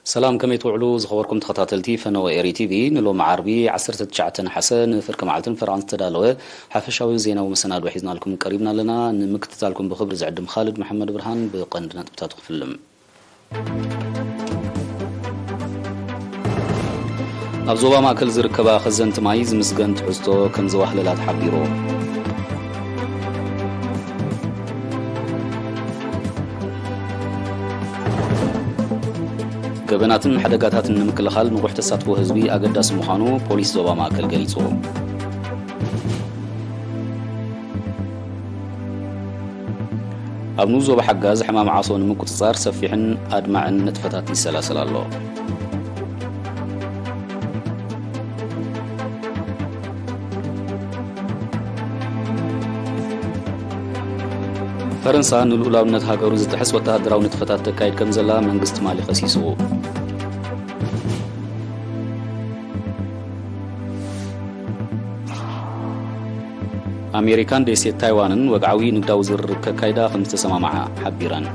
ሰላም፣ ከመይ ትውዕሉ ዝኸበርኩም ተኸታተልቲ ፈነወ ኤሪ ቲቪ? ንሎሚ ዓርቢ ዓሰርተ ትሽዓተ ነሓሰ ንፍርቂ መዓልትን ፈረቓን ዝተዳለወ ሓፈሻዊ ዜናዊ መሰናዶ ሒዝናልኩም ቀሪብና ኣለና። ንምክትታልኩም ብኽብሪ ዝዕድም ኻልድ መሓመድ ብርሃን። ብቐንዲ ነጥብታቱ ክፍልም። ኣብ ዞባ ማእከል ዝርከባ ከዘንቲ ማይ ዝምስገን ትሕዝቶ ከም ዘዋህለላ ተሓቢሩ። ገበናትን ሓደጋታትን ንምክልኻል ንቑሕ ተሳትፎ ህዝቢ ኣገዳሲ ምዃኑ ፖሊስ ዞባ ማእከል ገሊጹ። ኣብ ንኡስ ዞባ ሓጋዝ ሕማም ዓሶ ንምቁጽጻር ሰፊሕን ኣድማዕን ንጥፈታት ይሰላሰል ኣሎ። ፈረንሳ ንልኡላውነት ሃገሩ ዝጥሕስ ወተሃደራዊ ንጥፈታት ተካይድ ከም ዘላ መንግስቲ ማሊ ከሲሱ። ኣሜሪካን ደሴት ታይዋንን ወግዓዊ ንግዳዊ ዝርርብ ከካይዳ ከም ዝተሰማማዓ ሓቢረን።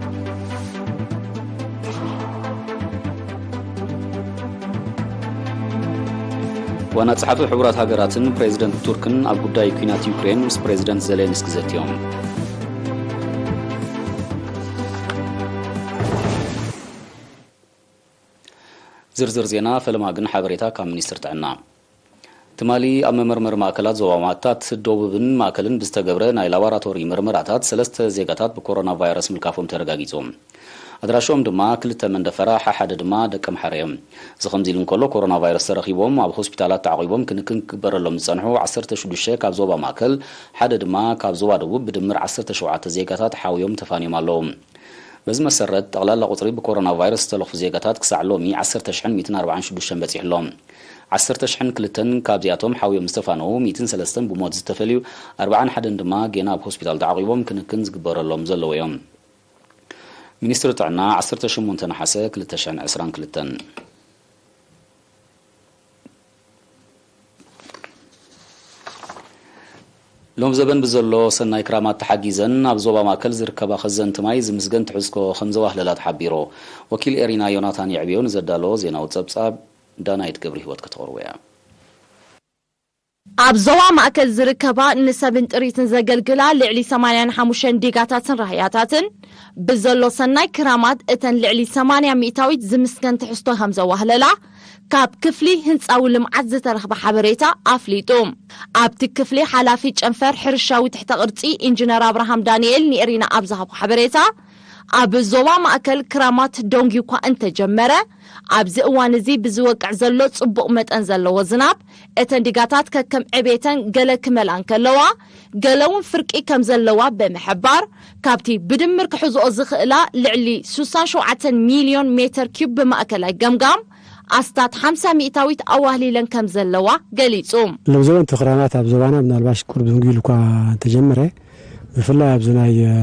ዋና ጸሓፊ ሕቡራት ሃገራትን ፕሬዚደንት ቱርክን ኣብ ጉዳይ ኲናት ዩክሬን ምስ ፕሬዚደንት ዜሌንስኪ ዘትዮም። ዝርዝር ዜና፣ ፈለማ ግን ሓበሬታ ካብ ሚኒስትር ጥዕና። ትማሊ ኣብ መመርመሪ ማእከላት ዞባ ማእታት ደቡብን ማእከልን ብዝተገብረ ናይ ላቦራቶሪ ምርመራታት ሰለስተ ዜጋታት ብኮሮና ቫይረስ ምልካፎም ተረጋጊጹ። ኣድራሾም ድማ ክልተ መንደፈራ፣ ሓሓደ ድማ ደቀምሓረ እዮም። እዚ ከምዚ ኢሉ እንከሎ፣ ኮሮና ቫይረስ ተረኺቦም ኣብ ሆስፒታላት ተዓቒቦም ክንክን ክግበረሎም ዝጸንሑ ዓሰርተ ሽዱሽተ ካብ ዞባ ማእከል፣ ሓደ ድማ ካብ ዞባ ደቡብ ብድምር ዓሰርተ ሸውዓተ ዜጋታት ሓውዮም ተፋንዮም ኣለዉ። በዚ መሰረት፣ ጠቕላላ ቁጽሪ ብኮሮና ቫይረስ ዝተለኽፉ ዜጋታት ክሳዕ ሎሚ ዓሰርተ ሽሕን ሚእትን ኣርባዓን ሽዱሽተን በጺሑ ኣሎ። ዓሰርተ ሽሕን ክልተን ካብዚኣቶም ሓውዮም ዝተፋነዉ፣ ሚእትን ሰለስተን ብሞት ዝተፈልዩ፣ ኣርባዓን ሓደን ድማ ጌና ኣብ ሆስፒታል ተዓቒቦም ክንክን ዝግበረሎም ዘለዉ እዮም። ሚኒስትሪ ጥዕና፣ ዓሰርተ ሸሞንተ ነሓሰ ክልተ ሽሕን ዕስራን ክልተን። ሎም ዘበን ብዘሎ ሰናይ ክራማት ተሓጊዘን ኣብ ዞባ ማእከል ዝርከባ ከዘንቲ ማይ ዝምስገን ትሕዝኮ ከም ዘዋህለላ ተሓቢሩ። ወኪል ኤሪና ዮናታን የዕብዮ ንዘዳለዎ ዜናዊ ጸብጻብ ዳናይት ገብረ ህይወት ከተቕርቦ እያ። ኣብ ዞባ ማእከል ዝርከባ ንሰብን ጥሪትን ዘገልግላ ልዕሊ ሰማንያን ሓሙሽተን ዲጋታትን ራህያታትን ብዘሎ ሰናይ ክራማት እተን ልዕሊ ሰማንያ ሚእታዊት ዝምስገን ትሕዝቶ ከም ዘዋህለላ ካብ ክፍሊ ህንጻዊ ልምዓት ዝተረኽበ ሓበሬታ ኣፍሊጡ። ኣብቲ ክፍሊ ሓላፊ ጨንፈር ሕርሻዊ ትሕተ ቅርጺ ኢንጂነር ኣብርሃም ዳንኤል ንኤሪና ኣብ ዝሃቦ ሓበሬታ፣ ኣብ ዞባ ማእከል ክራማት ደንጉዩ እኳ እንተጀመረ፣ ኣብዚ እዋን እዚ ብዝወቅዕ ዘሎ ጽቡቕ መጠን ዘለዎ ዝናብ፣ እተን ዲጋታት ከከም ዕቤተን ገለ ክመልኣ እንከለዋ፣ ገለ እውን ፍርቂ ከም ዘለዋ ብምሕባር፣ ካብቲ ብድምር ክሕዝኦ ዝኽእላ ልዕሊ ስሳን ሸውዓተን ሚልዮን ሜተር ኪዩብ ብማእከላይ ገምጋም፣ ኣስታት ሓምሳ ሚእታዊት ኣዋህሊለን ከም ዘለዋ ገሊጹ። ሎም ዘበን እቲ ክራማት ኣብ ዞባና ምናልባሽ ቁሩብ ዝንጉ ኢሉ እኳ እንተጀመረ፣ ብፍላይ ኣብዚ ናይ፣ እ፣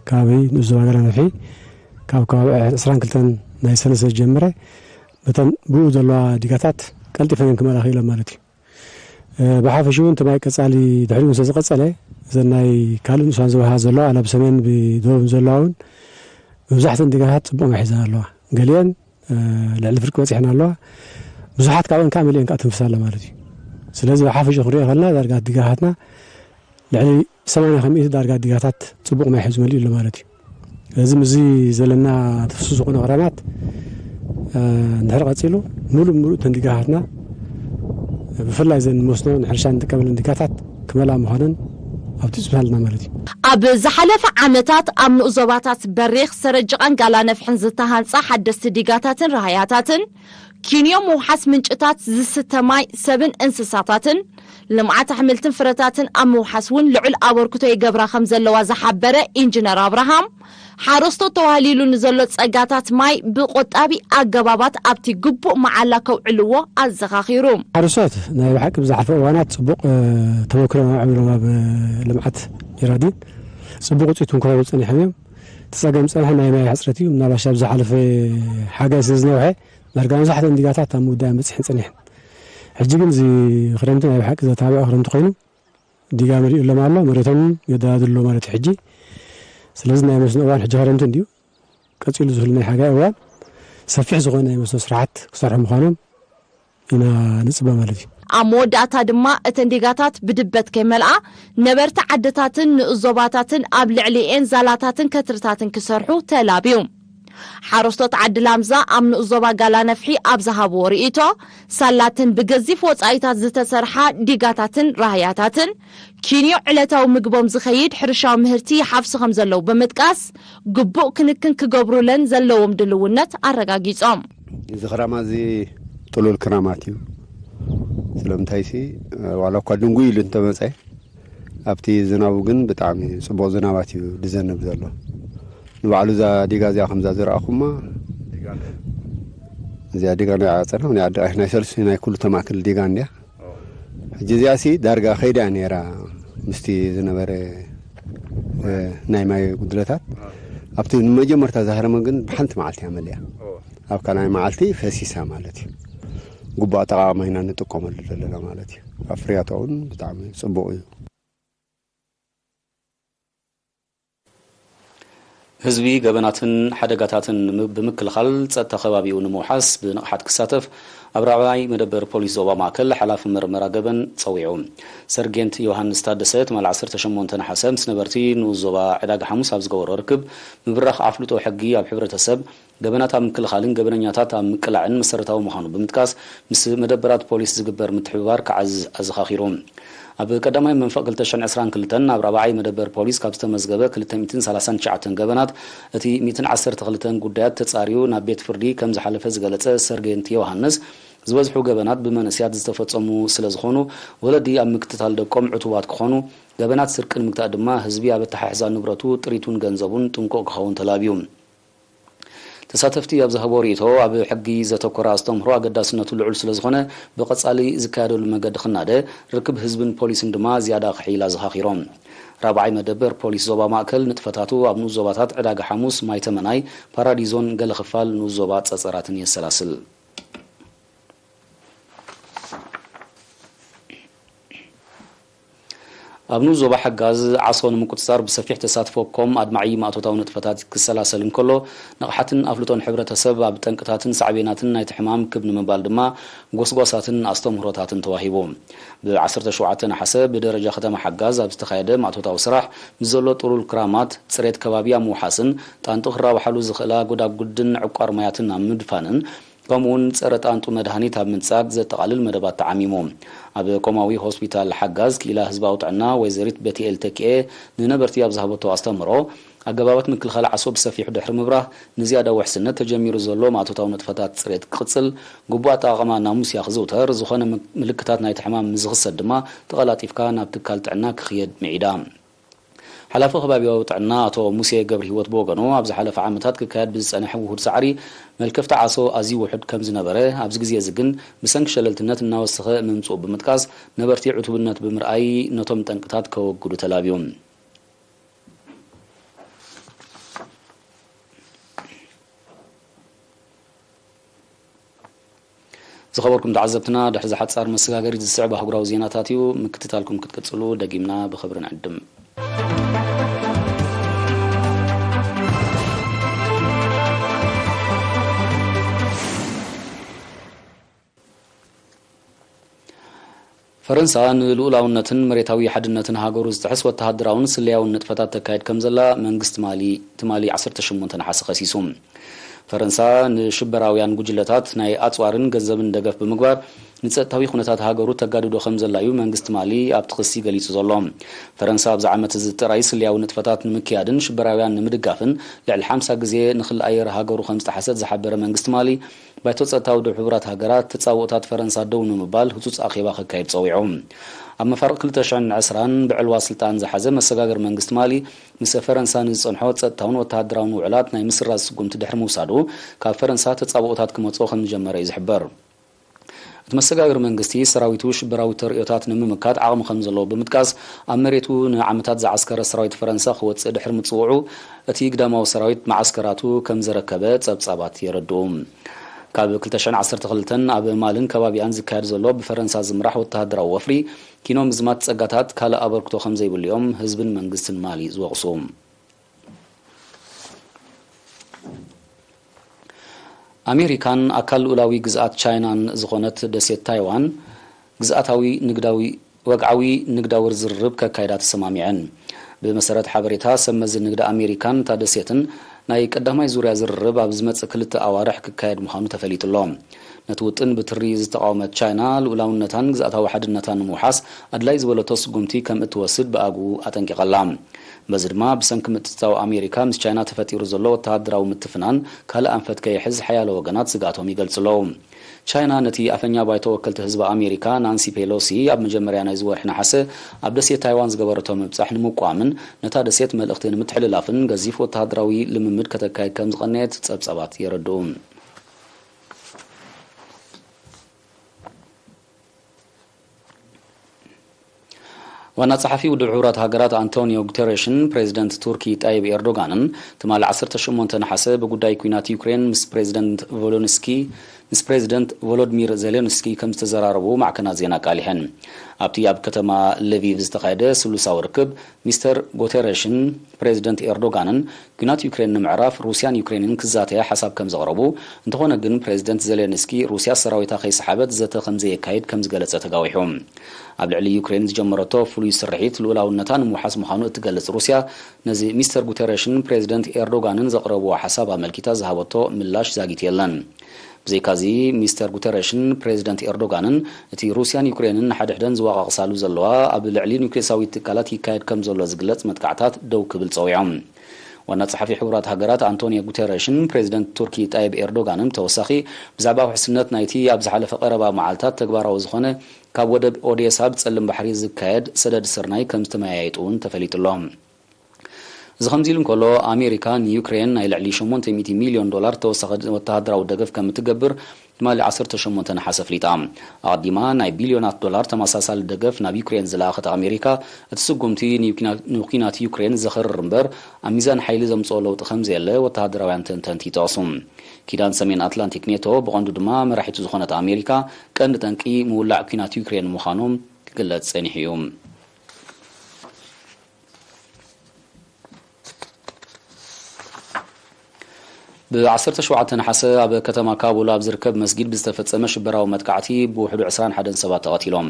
ከባቢ ንኡስ ዞባ ገረንፍሒ ካብ ከባቢ ዕስራን ክልተን ናይ ሰነ ዝጀመረ፣ በተን ብኡ ዘለዋ ዲጋታት ቀልጢፈን ክመልኣ ክኢለን ማለት እዩ። እ፣ ብሓፈሽኡ እቲ ማይ ቀጻሊ ድሕሪኡ ምስ ዝቐጸለ፣ እዘን ናይ ካልእ ንኡሳን ዞባታት ዘለዋ፣ ኣላ ብሰሜን ብደቡብ ዘለዋ እውን መብዛሕተን ዲጋታት ጽቡቕ ማይ ሒዘን ኣለዋ። ገሊአን፣ እ፣ ልዕሊ ፍርቂ በጺሐን ኣለዋ። ብዙሓት ካብአን ከዓ መሊአን ከዓ ትንፍሳ ኣላ ማለት እዩ። ስለዚ ብሓፈሽኡ ክንሪኦ ከለና ዳርጋ ዲጋታትና ልዕሊ ሰማንያ ከሚእቲ ዳርጋ ዲጋታት ጽቡቕ ማይ ሒዙ መሊኡ ኣሎ ማለት እዩ። ስለዚ ምስዚ ዘለና ትፍሱ ዝኾነ ክራማት፣ እ፣ እንድሕር ቀጺሉ፣ ምሉእ ምሉእ እተን ዲጋታትና፣ ብፍላይ ዘን መስኖ ንሕርሻ እንጥቀመለን ዲጋታት ክመልኣ ምዃነን ኣብቲ ጽሑፍ ኣለና ማለት እዩ። ኣብ ዝሓለፈ ዓመታት ኣብ ንኡስ ዞባታት በሪኽ፣ ሰረጅቓን ጋላ ነፍሕን ዝተሃንጻ ሓደስቲ ዲጋታትን ራህያታትን፣ ኪንዮ ምውሓስ ምንጭታት ዝስተ ማይ ሰብን እንስሳታትን፣ ልምዓት ኣሕምልትን ፍረታትን ኣብ ምውሓስ እውን ልዑል ኣበርክቶ ይገብራ ከም ዘለዋ ዝሓበረ ኢንጂነር ኣብርሃም፣ ሓረስቶት ተዋህሊሉ ንዘሎ ጸጋታት ማይ ብቆጣቢ ኣገባባት ኣብቲ ግቡእ መዓላ ከውዕልዎ ኣዘኻኺሩ። ሓረስቶት ናይ ብሓቂ ብዝሓለፈ እዋናት ጽቡቕ፣ እ፣ ተመክሮ ኣዕቢሮም ኣብ ልምዓት ጀራዲን ጽቡቕ ውጽኢት እውን ክረኽቡ ጸኒሖም እዮም። እቲ ጸገም ዝጸንሐ ናይ ማይ ሕጽረት እዩ። ምናልባሽ ኣብ ዝሓለፈ ሓጋይ ስለ ዝነውሐ ዳርጋ መብዛሕትአን ዲጋታት ኣብ ምውዳእ በጺሐን ጸኒሐን። ሕጂ ግን እዚ ክረምቲ ናይ ብሓቂ ዘተባብዕ ክረምቲ ኮይኑ፣ ዲጋ መሊኡሎም ኣሎ፣ መሬቶም የደላድሉ ኣሎ ማለት እዩ ሕጂ። ስለዚ ናይ መስኖ እዋን ሕጂ ክረምቲ እንድዩ፣ ቀጺሉ ዝህሉ ናይ ሓጋይ እዋን። ሰፊሕ ዝኾነ ናይ መስኖ ስራሕት ክሰርሑ ምዃኖም ኢና ንፅበ ማለት እዩ። ኣብ መወዳእታ ድማ እተን ዲጋታት ብድበት ከይመልኣ ነበርቲ ዓድታትን ንኡስ ዞባታትን ኣብ ልዕሊኤን ዛላታትን ከትርታትን ክሰርሑ ተላብዩ። ሓረስቶት ዓዲ ላምዛ ኣብ ንኡስ ዞባ ጋላ ነፍሒ ኣብ ዝሃብዎ ርእይቶ፣ ሳላተን ብገዚፍ ወጻኢታት ዝተሰርሓ ዲጋታትን ራህያታትን ኪንዮ ዕለታዊ ምግቦም ዝኸይድ ሕርሻዊ ምህርቲ ይሓፍሱ ከም ዘለዉ ብምጥቃስ፣ ግቡእ ክንክን ክገብሩለን ዘለዎም ድልውነት ኣረጋጊጾም። እዚ ክራማት እዚ ጥሉል ክራማት እዩ። ስለምንታይሲ ዋላ እኳ ድንጉይ ኢሉ እንተመጸ ኣብቲ ዝናቡ ግን ብጣዕሚ ጽቡቕ ዝናባት እዩ ዝዘንብ ዘሎ። ንባዕሉ እዛ ዲጋ እዚኣ ከምዛ ዝረኣኹማ እዚኣ ዲጋ ናይ ዓጸና ናይ ዓዲ ናይ ሰልሲ ናይ ኩሉ ተማክል ዲጋ እንድያ። ሕጂ እዚኣሲ ዳርጋ ከይዳ እያ ነይራ ምስቲ ዝነበረ ናይ ማይ ጉድለታት ኣብቲ ንመጀመርታ ዝሃረመ ግን ብሓንቲ መዓልቲ እያ መሊኣ። ኣብ ካልኣይ መዓልቲ ፈሲሳ ማለት እዩ። ግቡእ ኣጠቓቕማ ኢና ንጥቀመሉ ዘለና ማለት እዩ። ኣብ ፍርያታ እውን ብጣዕሚ ፅቡቕ እዩ። ህዝቢ ገበናትን ሓደጋታትን ብምክልኻል ጸጥታ ከባቢኡ ንምውሓስ ብንቕሓት ክሳተፍ ኣብ ራብዓይ መደበር ፖሊስ ዞባ ማእከል ሓላፊ መርመራ ገበን ጸዊዑ። ሰርጌንት ዮሃንስ ታደሰ ትማል ዓሰርተ ሸሞንተ ነሓሰ ምስ ነበርቲ ንኡስ ዞባ ዕዳጋ ሓሙስ ኣብ ዝገበሮ ርክብ ምብራኽ ኣፍልጦ ሕጊ ኣብ ሕብረተሰብ ገበናት ኣብ ምክልኻልን ገበነኛታት ኣብ ምቅላዕን መሰረታዊ ምዃኑ ብምጥቃስ፣ ምስ መደበራት ፖሊስ ዝግበር ምትሕብባር ክዓዝዝ ኣዘኻኺሩ። ኣብ ቀዳማይ መንፈቕ ክልተ ሽሕን ዕስራን ክልተን ኣብ ራብዓይ መደበር ፖሊስ ካብ ዝተመዝገበ ክልተ ሚእትን ሰላሳን ትሽዓተን ገበናት፣ እቲ ሚእትን ዓሰርተ ክልተን ጉዳያት ተጻርዩ ናብ ቤት ፍርዲ ከም ዝሓለፈ ዝገለጸ ሰርጌንት ዮሃንስ፣ ዝበዝሑ ገበናት ብመንእሰያት ዝተፈጸሙ ስለ ዝኾኑ፣ ወለዲ ኣብ ምክትታል ደቆም ዕቱባት ክኾኑ፣ ገበናት ስርቂ ንምግታእ ድማ ህዝቢ ኣብ ኣተሓሕዛ ንብረቱ፣ ጥሪቱን ገንዘቡን ጥንቁቕ ክኸውን ተላብዩ። ተሳተፍቲ ኣብ ዝሃብዎ ርእይቶ፣ ኣብ ሕጊ ዘተኮረ ኣስተምህሮ ኣገዳስነቱ ልዑል ስለዝኾነ፣ ብቐጻሊ ዝካየደሉ መገዲ ክናደ፣ ርክብ ህዝብን ፖሊስን ድማ ዝያዳ ክሕይል ኣዘኻኺሮም። ራብዓይ መደበር ፖሊስ ዞባ ማእከል ንጥፈታቱ ኣብ ንኡስ ዞባታት ዕዳጋ ሓሙስ፣ ማይተመናይ፣ ፓራዲዞን ገለ ክፋል ንኡስ ዞባ ጸጸራትን የሰላስል። ኣብ ንኡስ ዞባ ሓጋዝ ዓሶ ንምቁጽጻር ብሰፊሕ ተሳትፎ ኮም ኣድማዒ ማእቶታዊ ንጥፈታት ክሰላሰል እንከሎ፣ ንቕሓትን ኣፍልጦን ሕብረተሰብ ኣብ ጠንቅታትን ሳዕቤናትን ናይቲ ሕማም ክብ ንምባል ድማ ጎስጓሳትን ኣስተምህሮታትን ተዋሂቡ። ብ ዓሰርተ ሸውዓተ ነሓሰ ብደረጃ ከተማ ሓጋዝ ኣብ ዝተኻየደ ማእቶታዊ ስራሕ ምስ ዘሎ ጥሉል ክራማት፣ ጽሬት ከባቢ ኣብ ምውሓስን ጣንጡ ክራብሓሉ ዝኽእላ ጎዳጉድን ዕቋር ማያትን ኣብ ምድፋንን፣ ከምኡውን ጸረ ጣንጡ መድሃኒት ኣብ ምንጻግ ዘጠቓልል መደባት ተዓሚሙ። ኣብ ኮማዊ ሆስፒታል ሓጋዝ ክኢላ ህዝባዊ ጥዕና ወይዘሪት ቤትኤል ተኪኤ ንነበርቲ ኣብ ዝሃበቶ ኣስተምህሮ፣ ኣገባባት ምክልኻል ዓሶ ብሰፊሑ ድሕሪ ምብራህ፣ ንዝያዳ ውሕስነት ተጀሚሩ ዘሎ ማእቶታዊ ንጥፈታት ጽሬት ክቕጽል፣ ግቡእ ኣጠቓቕማ ናሙስያ ክዝውተር፣ ዝኾነ ምልክታት ናይቲ ሕማም ምስ ዝኽሰት ድማ ተቐላጢፍካ ናብ ትካል ጥዕና ክኽየድ ምዒዳ። ሓላፊ ከባቢያዊ ጥዕና ኣቶ ሙሴ ገብረሂወት ብወገኑ፣ ኣብ ዝሓለፈ ዓመታት ክካየድ ብዝጸንሐ ውሁድ ሳዕሪ፣ መልከፍቲ ዓሶ ኣዝዩ ውሑድ ከም ዝነበረ፣ ኣብዚ ግዜ እዚ ግን ብሰንኪ ሸለልትነት እናወሰኸ ምምጽኡ ብምጥቃስ፣ ነበርቲ ዕቱብነት ብምርኣይ ነቶም ጠንቅታት ከወግዱ ተላብዩ። ዝኸበርኩም ተዓዘብትና፣ ድሕሪ እዚ ሓጻር መሰጋገሪት ዝስዕብ ኣህጉራዊ ዜናታት እዩ። ምክትታልኩም ክትቅጽሉ ደጊምና ብኽብሪ ንዕድም። ፈረንሳ ንልኡላውነትን መሬታዊ ሓድነትን ሃገሩ ዝጥሕስ ወተሃደራውን ስለያውን ንጥፈታት ተካይድ ከም ዘላ መንግስቲ ማሊ ትማሊ ዓሰርተ ሸሞንተ ነሓሰ ከሲሱ። ፈረንሳ ንሽበራውያን ጉጅለታት ናይ ኣጽዋርን ገንዘብን ደገፍ ብምግባር ንጸጥታዊ ኩነታት ሃገሩ ተጋድዶ ከም ዘላ እዩ መንግስቲ ማሊ ኣብቲ ክሲ ገሊጹ ዘሎ። ፈረንሳ ኣብዚ ዓመት እዚ ጥራይ ስለያዊ ንጥፈታት ንምክያድን ሽበራውያን ንምድጋፍን ልዕሊ ሓምሳ ግዜ ንኽሊ ኣየር ሃገሩ ከም ዝጠሓሰት ዝሓበረ መንግስቲ ማሊ፣ ባይቶ ጸጥታ ውድብ ሕቡራት ሃገራት ተጻብኦታት ፈረንሳ ደው ንምባል ህጹጽ ኣኼባ ከካይድ ጸዊዑ። ኣብ መፋርቕ ክልተ ሽሕን ዕስራን ብዕልዋ ስልጣን ዝሓዘ መሰጋገሪ መንግስቲ ማሊ፣ ምስ ፈረንሳ ንዝጸንሖ ጸጥታውን ወተሃደራውን ውዕላት ናይ ምስራዝ ስጉምቲ ድሕሪ ምውሳዱ፣ ካብ ፈረንሳ ተጻብኦታት ክመጽኦ ከም ዝጀመረ እዩ ዝሕበር። እቲ መሰጋገሪ መንግስቲ፣ ሰራዊቱ ሽበራዊ ተርእዮታት ንምምካት ዓቕሚ ከም ዘለዎ ብምጥቃስ፣ ኣብ መሬቱ ንዓመታት ዝዓስከረ ሰራዊት ፈረንሳ ክወጽእ ድሕሪ ምጽውዑ፣ እቲ ግዳማዊ ሰራዊት መዓስከራቱ ከም ዘረከበ ጸብጻባት የረድኡ። ካብ ክልተ ሽሕን ዓሰርተ ክልተን ኣብ ማልን ከባቢኣን ዝካየድ ዘሎ ብፈረንሳ ዝምራሕ ወተሃደራዊ ወፍሪ፣ ኪኖ ምዝማት ጸጋታት ካልእ ኣበርክቶ ከም ዘይብሉ እዮም ህዝብን መንግስትን ማሊ ዝወቕሱ። ኣሜሪካን ኣካል ልኡላዊ ግዝኣት ቻይናን ዝኾነት ደሴት ታይዋን ግዝኣታዊ ንግዳዊ ወግዓዊ ንግዳዊ ዝርርብ ከካይዳ ተሰማሚዐን። ብመሰረት ሓበሬታ ሰብ መዚ ንግዲ ኣሜሪካን እታ ደሴትን፣ ናይ ቀዳማይ ዙርያ ዝርርብ ኣብ ዝመጽእ ክልተ ኣዋርሕ ክካየድ ምዃኑ ተፈሊጡ ኣሎ። ነቲ ውጥን ብትሪ ዝተቓወመት ቻይና፣ ልኡላውነታን ግዝኣታዊ ሓድነታን ንምውሓስ ኣድላይ ዝበለቶ ስጉምቲ ከም እትወስድ ብኣግኡ ኣጠንቂቓ ኣላ። በዚ ድማ ብሰንኪ ምትእትታው ኣሜሪካ ምስ ቻይና ተፈጢሩ ዘሎ ወተሃደራዊ ምትፍናን ካልእ ኣንፈት ከይሕዝ ሓያሎ ወገናት ስግኣቶም ይገልጹ ኣለዉ። ቻይና ነቲ ኣፈኛ ባይቶ ወከልቲ ህዝቢ ኣሜሪካ ናንሲ ፔሎሲ ኣብ መጀመርያ ናይዚ ወርሒ ነሓሰ ኣብ ደሴት ታይዋን ዝገበረቶ ምብጻሕ ንምቋምን ነታ ደሴት መልእኽቲ ንምትሕልላፍን ገዚፍ ወተሃደራዊ ልምምድ ከተካይድ ከም ዝቐነየት ጸብጻባት የረድኡ። ዋና ጸሓፊ ውድብ ሕቡራት ሃገራት ኣንቶኒዮ ጉተረሽን ፕሬዚደንት ቱርኪ ጣይብ ኤርዶጋንን ትማሊ ዓሰርተ ሸሞንተ ነሓሰ ብጉዳይ ኲናት ዩክሬን ምስ ፕሬዚደንት ቮሎንስኪ ምስ ፕሬዚደንት ቮሎድሚር ዜሌንስኪ ከም ዝተዘራረቡ ማዕከናት ዜና ኣቃሊሐን። ኣብቲ ኣብ ከተማ ለቪቭ ዝተኻየደ ስሉሳዊ ርክብ፣ ሚስተር ጉተረሽን ፕሬዚደንት ኤርዶጋንን ኲናት ዩክሬን ንምዕራፍ ሩስያን ዩክሬንን ክዛተያ ሓሳብ ከም ዘቕረቡ፣ እንተኾነ ግን ፕሬዚደንት ዜሌንስኪ ሩስያ ሰራዊታ ከይሰሓበት ዘተ ከም ዘየካይድ ከም ዝገለጸ ተጋዊሑ። ኣብ ልዕሊ ዩክሬን ዝጀመረቶ ፍሉይ ስርሒት ልኡላውነታ ንምውሓስ ምዃኑ እትገልጽ ሩስያ፣ ነዚ ሚስተር ጉተረሽን ፕሬዚደንት ኤርዶጋንን ዘቕረብዎ ሓሳብ ኣመልኪታ ዝሃበቶ ምላሽ ዛጊት የለን። ብዘይካዚ፣ ሚስተር ጉተረሽን ፕሬዚደንት ኤርዶጋንን እቲ ሩስያን ዩክሬንን ንሓድሕደን ዝወቓቕሳሉ ዘለዋ ኣብ ልዕሊ ኒውክሌሳዊ ትካላት ይካየድ ከም ዘሎ ዝግለጽ መጥቃዕታት ደው ክብል ጸዊዖም። ዋና ጸሓፊ ሕቡራት ሃገራት ኣንቶኒዮ ጉተረሽን ፕሬዚደንት ቱርኪ ጣይብ ኤርዶጋንን ብተወሳኺ ብዛዕባ ውሕስነት ናይቲ ኣብ ዝሓለፈ ቀረባ መዓልታት ተግባራዊ ዝኾነ ካብ ወደብ ኦዴሳ ብጸልም ባሕሪ ዝካየድ ሰደድ ስርናይ ከም ዝተመያየጡ እውን ተፈሊጡ ኣሎ። እዚ ከምዚ ኢሉ እንከሎ፣ ኣሜሪካ ንዩክሬን ናይ ልዕሊ ሸሞንተ ሚእቲ ሚልዮን ዶላር ተወሳኺ ወተሃደራዊ ደገፍ ከም እትገብር ትማሊ ዓሰርተ ሸሞንተ ነሓሰ ኣፍሊጣ። ኣቐዲማ ናይ ቢልዮናት ዶላር ተመሳሳሊ ደገፍ ናብ ዩክሬን ዝለኣኸት ኣሜሪካ፣ እቲ ስጉምቲ ንዩክና-፣ ንኲናት ዩክሬን ዘኽርር እምበር፣ ኣብ ሚዛን ሓይሊ ዘምጽኦ ለውጢ ከም ዘየለ ወተሃደራውያን ተንተንቲ ይጠቕሱ። ኪዳን ሰሜን ኣትላንቲክ ኔቶ፣ ብቐንዱ ድማ መራሒቱ ዝኾነት ኣሜሪካ፣ ቀንዲ ጠንቂ ምውላዕ ኲናት ዩክሬን ምዃኑ ክግለጽ ጸኒሑ እዩ። ብ ዓሰርተ ሸውዓተ ነሓሰ ኣብ ከተማ ካቡል ኣብ ዝርከብ መስጊድ ብዝተፈጸመ ሽበራዊ መጥቃዕቲ ብውሕዱ ዕስራን ሓደን ሰባት ተቐቲሎም።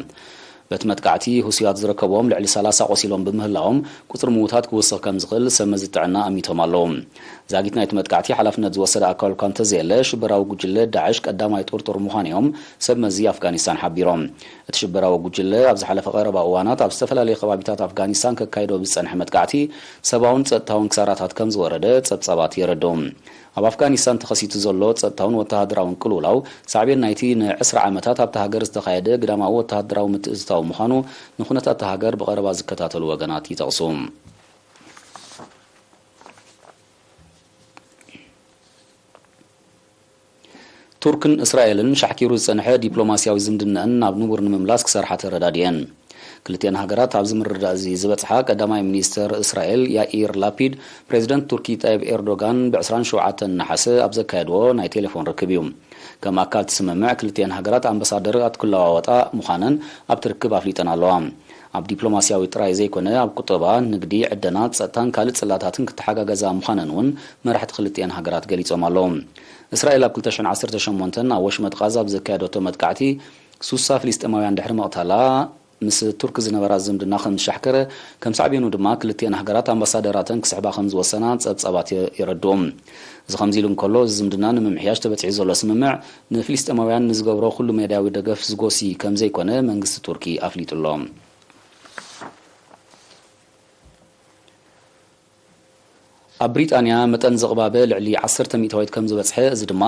በቲ መጥቃዕቲ ህሱያት ዝርከብዎም ልዕሊ ሰላሳ ቆሲሎም ብምህላዎም፣ ቁጽሪ ምዉታት ክውስኽ ከም ዝኽእል ሰብ መዚ ጥዕና ኣሚቶም ኣለዉ። ዛጊት ናይቲ መጥቃዕቲ ሓላፍነት ዝወሰደ ኣካል እኳ እንተዘየለ፣ ሽበራዊ ጉጅለ ዳዕሽ ቀዳማይ ጥርጡር ምዃኑ እዮም ሰብ መዚ ኣፍጋኒስታን ሓቢሮም። እቲ ሽበራዊ ጉጅለ ኣብ ዝሓለፈ ቀረባ እዋናት ኣብ ዝተፈላለዩ ከባቢታት ኣፍጋኒስታን ከካይዶ ብዝጸንሐ መጥቃዕቲ ሰብኣውን ጸጥታውን ክሳራታት ከም ዝወረደ ጸብጻባት የረድኡ። ኣብ ኣፍጋኒስታን ተኸሲቱ ዘሎ ጸጥታውን ወተሃደራውን ቅልውላው ሳዕቤን ናይቲ ንዕስራ ዓመታት ኣብታ ሃገር ዝተኻየደ ግዳማዊ ወተሃደራዊ ምትእትታው ምዃኑ ንኩነታት እታ ሃገር ብቐረባ ዝከታተሉ ወገናት ይጠቕሱ። ቱርክን እስራኤልን ሻሕኪሩ ዝጸንሐ ዲፕሎማስያዊ ዝምድናኣን ናብ ንቡር ንምምላስ ክሰርሓ ተረዳዲኤን። ክልቲኣን ሃገራት ኣብዚ ምርድዳእ እዚ ዝበጽሓ ቀዳማይ ሚኒስተር እስራኤል ያኢር ላፒድ፣ ፕሬዚደንት ቱርኪ ጣይብ ኤርዶጋን ብ ዕስራን ሸውዓተን ነሓሰ ኣብ ዘካየድዎ ናይ ቴሌፎን ርክብ እዩ። ከም ኣካል እቲ ስምምዕ፣ ክልቲኣን ሃገራት ኣምባሳደራት ክለዋወጣ ምዃነን ኣብቲ ርክብ ኣፍሊጠን ኣለዋ። ኣብ ዲፕሎማስያዊ ጥራይ ዘይኮነ፣ ኣብ ቁጠባ፣ ንግዲ፣ ዕደና፣ ጸጥታን ካልእ ጽላታትን ክተሓጋገዛ ምዃነን እውን መራሕቲ ክልቲኣን ሃገራት ገሊጾም ኣለዉ። እስራኤል ኣብ ክልተ ሽሕን ዓሰርተ ሸሞንተን ኣብ ወሽመጥ ቃዛ ኣብ ዘካየደቶ መጥቃዕቲ፣ ሱሳ ፍልስጤማውያን ድሕሪ ምቕታላ፣ ምስ ቱርኪ ዝነበራ ዝምድና ከም ዝሻሕከረ፣ ከም ሳዕቤኑ ድማ ክልቲኣን ሃገራት ኣምባሳደራተን ክስሕባ ከም ዝወሰና ጸብጻባት የ-፣ የረድኡ። እዚ ከምዚ ኢሉ እንከሎ፣ እዚ ዝምድና ንምምሕያሽ ተበጺሑ ዘሎ ስምምዕ፣ ንፍልስጤማውያን ንዝገብሮ ኩሉ ሜዳያዊ ደገፍ ዝጎሲ ከም ዘይኮነ መንግስቲ ቱርኪ ኣፍሊጡ ኣሎ። ኣብ ብሪጣንያ መጠን ዝቕባበ ልዕሊ ዓሰርተ ሚእታዊት ከም ዝበጽሐ፣ እዚ ድማ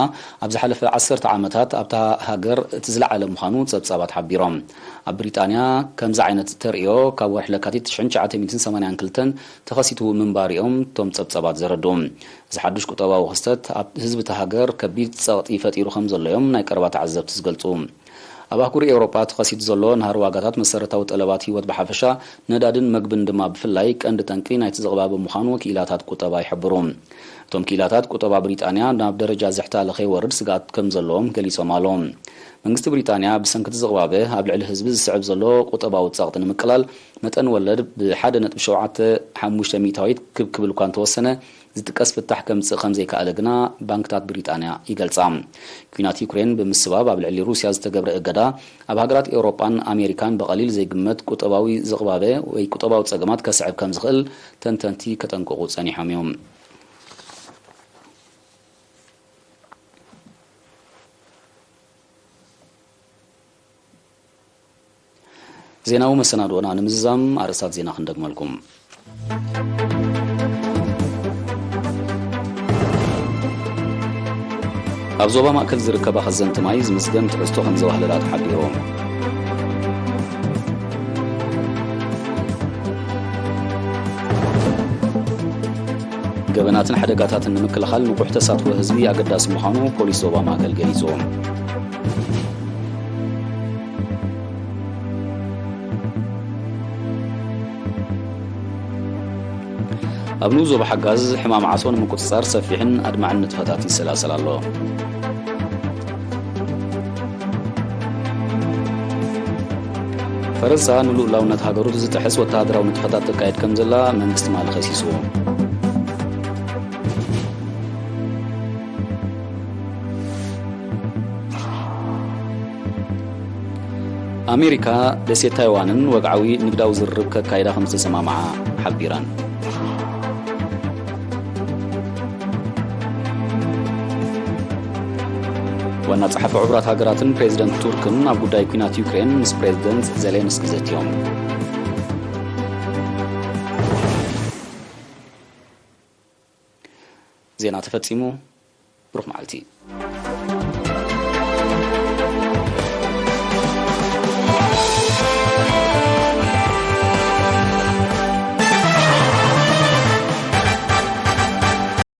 ኣብ ዝሓለፈ ዓሰርተ ዓመታት ኣብታ ሃገር እቲ ዝለዓለ ምዃኑ ጸብጻባት ሓቢሮም። ኣብ ብሪጣንያ ከምዚ ዓይነት ተርእዮ ካብ ወርሒ ለካቲት ሺሕ ትሽዓተ ሚእትን ሰማንያን ክልተን ተኸሲቱ ምንባሩ እዮም እቶም ጸብጻባት ዘረድኡ። እዚ ሓዱሽ ቁጠባዊ ክስተት ኣብ ህዝቢ እታ ሃገር ከቢድ ጸቕጢ ፈጢሩ ከም ዘሎ እዮም ናይ ቀረባ ተዓዘብቲ ዝገልጹ። ኣብ ኣህጉር ኤውሮጳ ተኸሲቱ ዘሎ ናህሪ ዋጋታት መሰረታዊ ጠለባት ህይወት ብሓፈሻ፣ ነዳድን መግብን ድማ ብፍላይ ቀንዲ ጠንቂ ናይቲ ዝቕባበ ምዃኑ ክኢላታት ቁጠባ ይሕብሩ። እቶም ክኢላታት ቁጠባ ብሪጣንያ ናብ ደረጃ ዝሕታለ ከይወርድ ስግኣት ከም ዘለዎም ገሊጾም ኣለዉ። መንግስቲ ብሪጣንያ ብሰንኪ እቲ ዝቕባበ ኣብ ልዕሊ ህዝቢ ዝስዕብ ዘሎ ቁጠባዊ ጸቕጢ ንምቅላል መጠን ወለድ ብ ሓደ ነጥቢ ሸውዓተ ሓሙሽተ ሚእታዊት ክብ ክብል እኳ እንተወሰነ፣ ዝጥቀስ ፍታሕ ከምጽእ ከም ዘይከኣለ ግና ባንክታት ብሪጣንያ ይገልጻ። ኲናት ዩክሬን ብምስባብ ኣብ ልዕሊ ሩስያ ዝተገብረ እገዳ ኣብ ሃገራት ኤውሮጳን ኣሜሪካን ብቐሊል ዘይግመት ቁጠባዊ ዝቕባበ ወይ ቁጠባዊ ጸገማት ከስዕብ ከም ዝኽእል ተንተንቲ ከጠንቅቑ ጸኒሖም እዮም። ዜናዊ መሰናድኦና ንምዝዛም ኣርእስታት ዜና ክንደግመልኩም። ኣብ ዞባ ማእከል ዝርከባ ከዘንቲ ማይ ዝምዝገን ትሕዝቶ ከም ዘዋህለላ ተሓቢሩ። ገበናትን ሓደጋታትን ንምክልኻል ንቑሕ ተሳትፎ ህዝቢ ኣገዳሲ ምዃኑ ፖሊስ ዞባ ማእከል ገሊጹ። ኣብ ንኡስ ዞባ ሓጋዝ ሕማም ዓሶ ንምቁጽጻር ሰፊሕን ኣድማዕን ንጥፈታት ይሰላሰል ኣሎ። ፈረንሳ ንልኡላውነት ሃገሩ ዝጥሕስ ወተሃደራዊ ንጥፈታት ተካየድ ከም ዘላ መንግስቲ ማሊ ከሲሱ። ኣሜሪካ ደሴት ታይዋንን ወግዓዊ ንግዳዊ ዝርርብ ከካይዳ ከም ዝተሰማምዓ ሓቢረን። ዋና ጸሓፊ ሕቡራት ሃገራትን ፕሬዚደንት ቱርክን ኣብ ጉዳይ ኲናት ዩክሬን ምስ ፕሬዚደንት ዜሌንስኪ ዘትዮም። ዜና ተፈጺሙ። ብሩኽ መዓልቲ።